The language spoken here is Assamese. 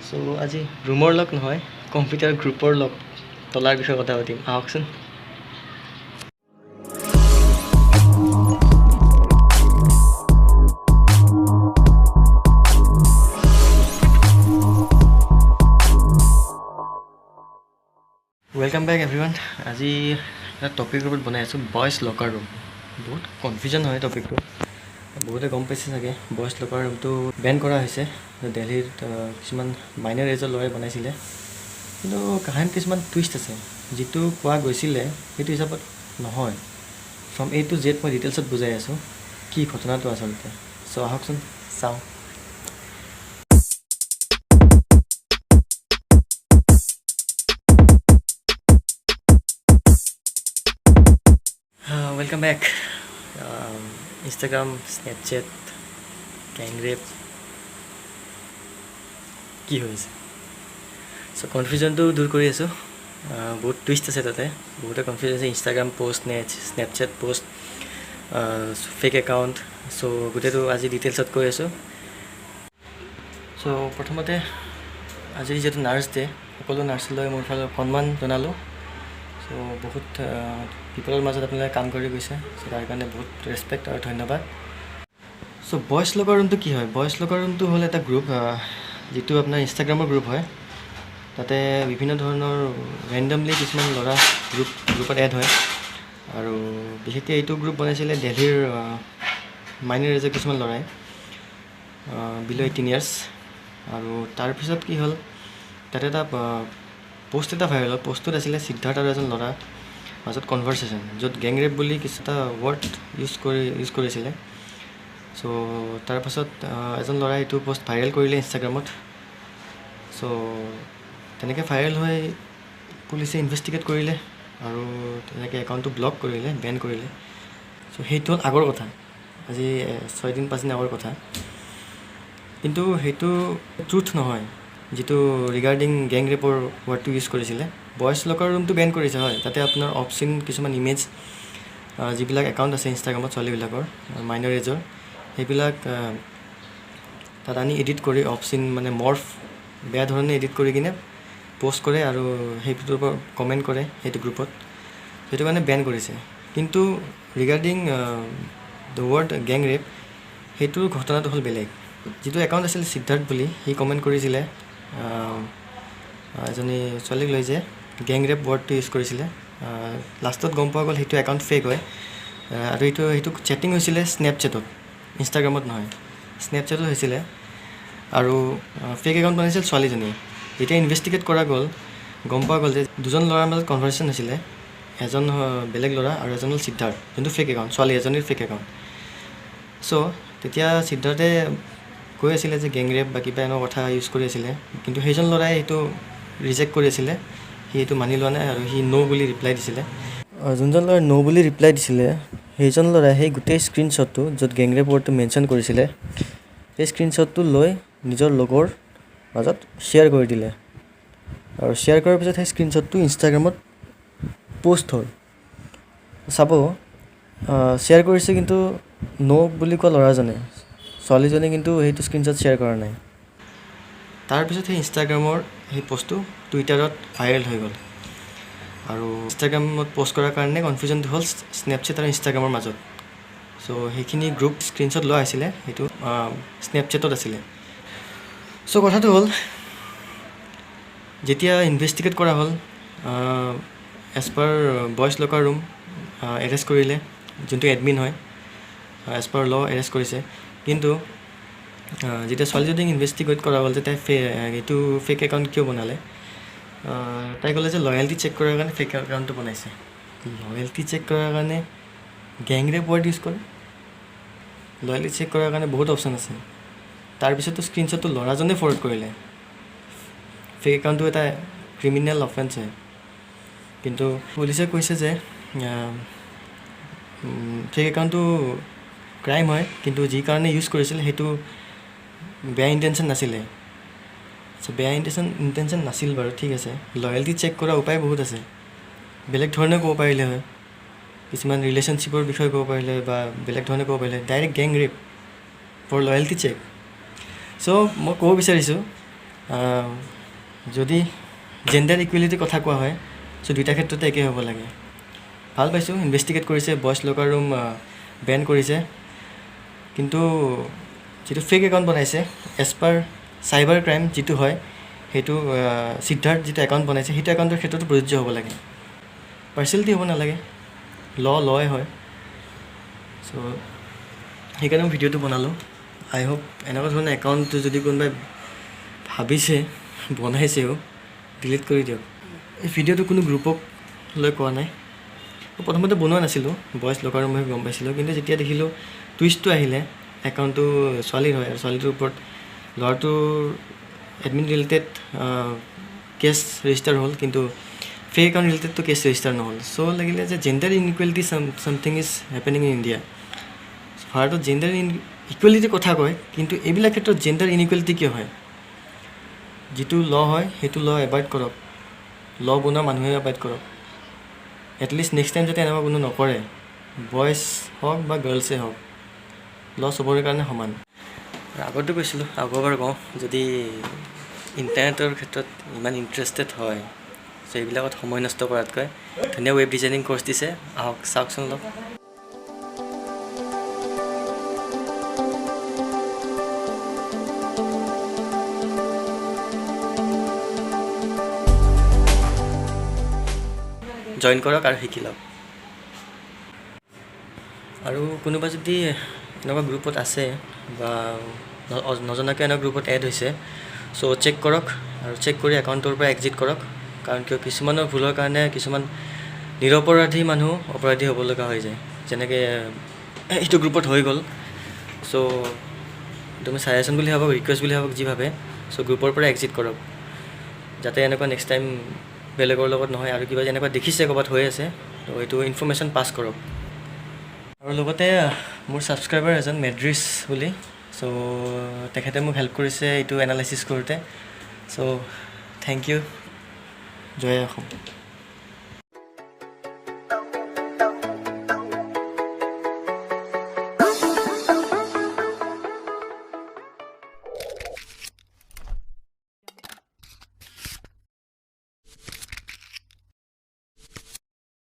চ' আজি ৰুমৰ লক নহয়, কম্পিউটাৰ গ্ৰুপৰ লক তলাৰ বিষয়ে কথা পাতিম। আহকচোন। Welcome back everyone. আজি এটা টপিকৰ ওপৰত বনাই আছোঁ, বইজ লকাৰ ৰুম। বহুত কনফিউজন হয় টপিকটো, বহুতে গম পাইছে চাগে। বইজ লকাৰ ৰুমটো বেন কৰা হৈছে দেলহিত, কিছুমান মাইনাৰ এজৰ ল'ৰাই বনাইছিলে। কিন্তু কাহানীত কিছুমান টুইষ্ট আছে, যিটো কোৱা গৈছিলে সেইটো হিচাপত নহয়। ফ্ৰম এ টু জেড মই ডিটেইলছত বুজাই আছোঁ কি ঘটনাটো আচলতে। চ' আহকচোন চাওঁ। Welcome back. Instagram, Snapchat, gang rape কি হৈ আছে? চ' কনফিউজনটো দূৰ কৰি আছোঁ। বহুত টুইষ্ট আছে তাতে, বহুতে কনফিউজ আছে। ইনষ্টাগ্ৰাম পষ্ট নে স্নেপচেট পষ্ট, ফেক একাউণ্ট, চ' গোটেইটো আজি ডিটেইলছত কৈ আছোঁ। চ' প্ৰথমতে আজি যিহেতু নাৰ্ছ ডে, সকলো নাৰ্ছলৈ মোৰ ফালৰ সন্মান জনালোঁ। চ' বহুত বিপদৰ মাজত আপোনালোকে কাম কৰি গৈছে, চ' তাৰ কাৰণে বহুত ৰেচপেক্ট আৰু ধন্যবাদ। চ' বইজ লকাৰ ৰুমটো কি হয়? বইজ লকাৰ ৰুমটো হ'ল এটা গ্ৰুপ, যিটো আপোনাৰ ইনষ্টাগ্ৰামৰ গ্ৰুপ হয়। তাতে বিভিন্ন ধৰণৰ ৰেণ্ডমলি কিছুমান ল'ৰা গ্ৰুপত এড হয় আৰু বিশেষকৈ এইটো গ্ৰুপ বনাইছিলে দেলহিৰ মাইনাৰ এজৰ কিছুমান ল'ৰাই, বিল' 18 ইয়াৰ্ছ। আৰু তাৰপিছত কি হ'ল, তাতে এটা পষ্ট এটা ভাইৰেল হ'ল। পষ্টটোত আছিলে সিদ্ধাৰ্থ আৰু এজন ল'ৰা মাজত কনভাৰ্চেশ্যন, য'ত গেং ৰেপ বুলি কিছু এটা ৱৰ্ড ইউজ কৰিছিলে। চ' তাৰপাছত এজন ল'ৰাই এইটো পষ্ট ভাইৰেল কৰিলে ইনষ্টাগ্ৰামত। চ' তেনেকৈ ভাইৰেল হৈ পুলিচে ইনভেষ্টিগেট কৰিলে আৰু তেনেকৈ একাউণ্টটো ব্লক কৰিলে, বেন কৰিলে। চ' সেইটো হ'ল আগৰ কথা, আজি 6 দিন 5 দিন আগৰ কথা। কিন্তু সেইটো ট্ৰুথ নহয়, যিটো ৰিগাৰ্ডিং গেং ৰেপৰ ৱৰ্ডটো ইউজ কৰিছিলে। বইজ লকাৰ ৰুমটো বেন কৰিছে হয়, তাতে আপোনাৰ অবচিন কিছুমান ইমেজ, যিবিলাক একাউণ্ট আছে ইনষ্টাগ্ৰামত ছোৱালীবিলাকৰ মাইনৰ এজৰ, সেইবিলাক তাত আনি এডিট কৰি অবচিন মানে মৰ্ফ বেয়া ধৰণে এডিট কৰি কিনে পষ্ট কৰে আৰু সেইটোৰ ওপৰত কমেণ্ট কৰে সেইটো গ্ৰুপত। সেইটো কাৰণে বেন কৰিছে। কিন্তু regarding the word gang rape, সেইটোৰ ঘটনাটো হ'ল বেলেগ। যিটো একাউণ্ট আছিল সিদ্ধাৰ্থ বুলি, সি কমেণ্ট কৰিছিলে এজনী ছোৱালীক লৈ যে গেং ৰেপ ৱৰ্ডটো ইউজ কৰিছিলে। লাষ্টত গম পোৱা গ'ল সেইটো একাউণ্ট ফেক হয় আৰু সেইটো চেটিং হৈছিলে স্নেপচেটত, ইনষ্টাগ্ৰামত নহয়, স্নেপচেটত হৈছিলে আৰু ফেক একাউণ্ট বনাইছিল ছোৱালীজনীয়ে। যেতিয়া ইনভেষ্টিগেট কৰা গ'ল, গম পোৱা গ'ল যে দুজন ল'ৰাৰ মাজত কনভাৰ্চেশ্যন হৈছিলে। এজন বেলেগ ল'ৰা আৰু এজন হ'ল সিদ্ধাৰ্থ, যোনটো ফেক একাউণ্ট, ছোৱালী এজনীৰ ফেক একাউণ্ট। চ' তেতিয়া সিদ্ধাৰ্থে কৈ আছিলে যে গেং ৰেপ বা কিবা এনেকুৱা কথা ইউজ কৰি আছিলে, কিন্তু সেইজন ল'ৰাই সেইটো ৰিজেক্ট কৰি আছিলে। সি সেইটো মানি লোৱা নাই আৰু সি ন' বুলি ৰিপ্লাই দিছিলে। যোনজন ল'ৰাই ন' বুলি ৰিপ্লাই দিছিলে, সেইজন ল'ৰাই সেই গোটেই স্ক্ৰীনশ্বটটো, য'ত গেং ৰেপ ৱৰ্ডটো মেনশ্যন কৰিছিলে, সেই স্ক্ৰীনশ্বটটো লৈ নিজৰ লগৰ মাজত শ্বেয়াৰ কৰি দিলে আৰু শ্বেয়াৰ কৰাৰ পিছত সেই স্ক্ৰীনশ্বটটো ইনষ্টাগ্ৰামত প'ষ্ট হ'ল। চাব, শ্বেয়াৰ কৰিছে কিন্তু ন' বুলি কোৱা ল'ৰাজনে, ছোৱালীজনে কিন্তু সেইটো স্ক্ৰীনশ্বট শ্বেয়াৰ কৰা নাই। তাৰপিছত সেই ইনষ্টাগ্ৰামৰ সেই পষ্টটো টুইটাৰত ভাইৰেল হৈ গ'ল আৰু ইনষ্টাগ্ৰামত পষ্ট কৰাৰ কাৰণে কনফিউজনটো হ'ল স্নেপচেট আৰু ইনষ্টাগ্ৰামৰ মাজত। চ' সেইখিনি গ্ৰুপ স্ক্ৰীনশ্বট লোৱা হৈছিলে, সেইটো স্নেপচেটত আছিলে। চ' কথাটো হ'ল, যেতিয়া ইনভেষ্টিগেট কৰা হ'ল, as per boys locker room arrest কৰিলে যোনটো এডমিন হয়, এজ পাৰ ল এৰেষ্ট কৰিছে। কিন্তু যেতিয়া ছোৱালীজনীক ইনভেষ্টিগেট কৰা হ'ল যে তাই এইটো ফেক একাউণ্ট কিয় বনালে, তাই ক'লে যে লয়েলটি চেক কৰাৰ কাৰণে ফেক একাউণ্টটো বনাইছে। লয়েলটি চেক কৰাৰ কাৰণে গেং ৰেপ ৱৰ্ড ইউজ কৰে? লয়েলটি চেক কৰাৰ কাৰণে বহুত অপশ্যন আছে। তাৰপিছতো স্ক্ৰীনশ্বটটো ল'ৰাজনে ফৰৱাৰ্ড কৰিলে। ফেক একাউণ্টটো এটা ক্ৰিমিনেল অফেন্স হয়। কিন্তু পুলিচে কৈছে যে ফেক একাউণ্টটো ক্ৰাইম হয়, কিন্তু যি কাৰণে ইউজ কৰিছিল সেইটো বেয়া ইণ্টেনশ্যন নাছিলে। চ' বেয়া ইণ্টেনশ্যন নাছিল বাৰু, ঠিক আছে। লয়েলটি চেক কৰা উপায় বহুত আছে, বেলেগ ধৰণে ক'ব পাৰিলে হয়, কিছুমান ৰিলেশ্যনশ্বিপৰ বিষয়ে ক'ব পাৰিলে হয় বা বেলেগ ধৰণে ক'ব পাৰিলে হয়। Direct gang rape for loyalty check? So মই ক'ব বিচাৰিছোঁ, যদি জেণ্ডাৰ ইকুৱেলিটিৰ কথা কোৱা হয়, চ' দুইটা ক্ষেত্ৰতে একেই হ'ব লাগে। ভাল পাইছোঁ, ইনভেষ্টিগেট কৰিছে, বইজ লকাৰ ৰুম বেন কৰিছে, কিন্তু যিটো ফেক একাউণ্ট বনাইছে, এজ পাৰ চাইবাৰ ক্ৰাইম যিটো হয়, সেইটো সিদ্ধাৰ্থ যিটো একাউণ্ট বনাইছে, সেইটো একাউণ্টৰ ক্ষেত্ৰতো প্ৰযোজ্য হ'ব লাগে। পাৰ্চিয়েলিটি হ'ব নালাগে, লয় হয়। চ' সেইকাৰণে মই ভিডিঅ'টো বনালোঁ। আই হোপ এনেকুৱা ধৰণৰ একাউণ্টটো যদি কোনোবাই ভাবিছে, বনাইছেও, ডিলিট কৰি দিয়ক। এই ভিডিঅ'টো কোনো গ্ৰুপক লৈ কোৱা নাই। মই প্ৰথমতে বনোৱা নাছিলোঁ, বইজ লকাৰ ৰুম হৈ গম পাইছিলোঁ, কিন্তু যেতিয়া দেখিলোঁ টুইষ্টটো আহিলে, একাউণ্টটো ছোৱালীৰ হয় আৰু ছোৱালীটোৰ ওপৰত ল'ৰাটোৰ এডমিন ৰিলেটেড কেছ ৰেজিষ্টাৰ হ'ল, কিন্তু ফেক একাউণ্ট ৰিলেটেডটো কেছ ৰেজিষ্টাৰ নহ'ল। চ' লাগিলে যে gender inequality something is happening in India. ভাৰতত জেণ্ডাৰ ইকুৱেলিটিৰ কথা কয়, কিন্তু এইবিলাক ক্ষেত্ৰত জেণ্ডাৰ ইনইকুৱেলিটি কিয় হয়? যিটো ল হয়, সেইটো ল এবাইড কৰক, ল বনোৱা মানুহে এবাইড কৰক। এটলিষ্ট নেক্সট টাইম যাতে এনেকুৱা কোনো নকৰে, বইজ হওক বা গাৰ্লছে হওক, ল চবৰে কাৰণে সমান। আৰু আগতো কৈছিলোঁ, আকৌ এবাৰ কওঁ, যদি ইণ্টাৰনেটৰ ক্ষেত্ৰত ইমান ইণ্টাৰেষ্টেড হয়, চ' এইবিলাকত সময় নষ্ট কৰাতকৈ ধুনীয়া ৱেব ডিজাইনিং কৰ্চ দিছে, আহক চাওকচোন অলপ। জইন কৰক আৰু শিকি লওক। আৰু কোনোবা যদি এনেকুৱা গ্ৰুপত আছে বা নজনাকৈ এনেকুৱা গ্ৰুপত এড হৈছে, চ' চেক কৰক আৰু চেক কৰি একাউণ্টটোৰ পৰা এক্সিট কৰক। কাৰণ কিয়, কিছুমানৰ ভুলৰ কাৰণে কিছুমান নিৰপৰাধী মানুহ অপৰাধী হ'ব লগা হৈ যায়, যেনেকৈ এইটো গ্ৰুপত হৈ গ'ল। চ' তুমি ছাজেশ্যন বুলি ভাবক, ৰিকুৱেষ্ট বুলি ভাবক, যি ভাবে, চ' গ্ৰুপৰ পৰা এক্সিট কৰক, যাতে এনেকুৱা নেক্সট টাইম বেলেগৰ লগত নহয়। আৰু কিবা এনেকুৱা দেখিছে ক'ৰবাত হৈ আছে, ত' এইটো ইনফৰ্মেশ্যন পাছ কৰক। আৰু লগতে মোৰ ছাবস্ক্ৰাইবাৰ এজন মেড্ৰিছ বুলি, চ' তেখেতে মোক হেল্প কৰিছে এইটো এনালাইচিছ কৰোঁতে। চ' thank U. Joy Assam.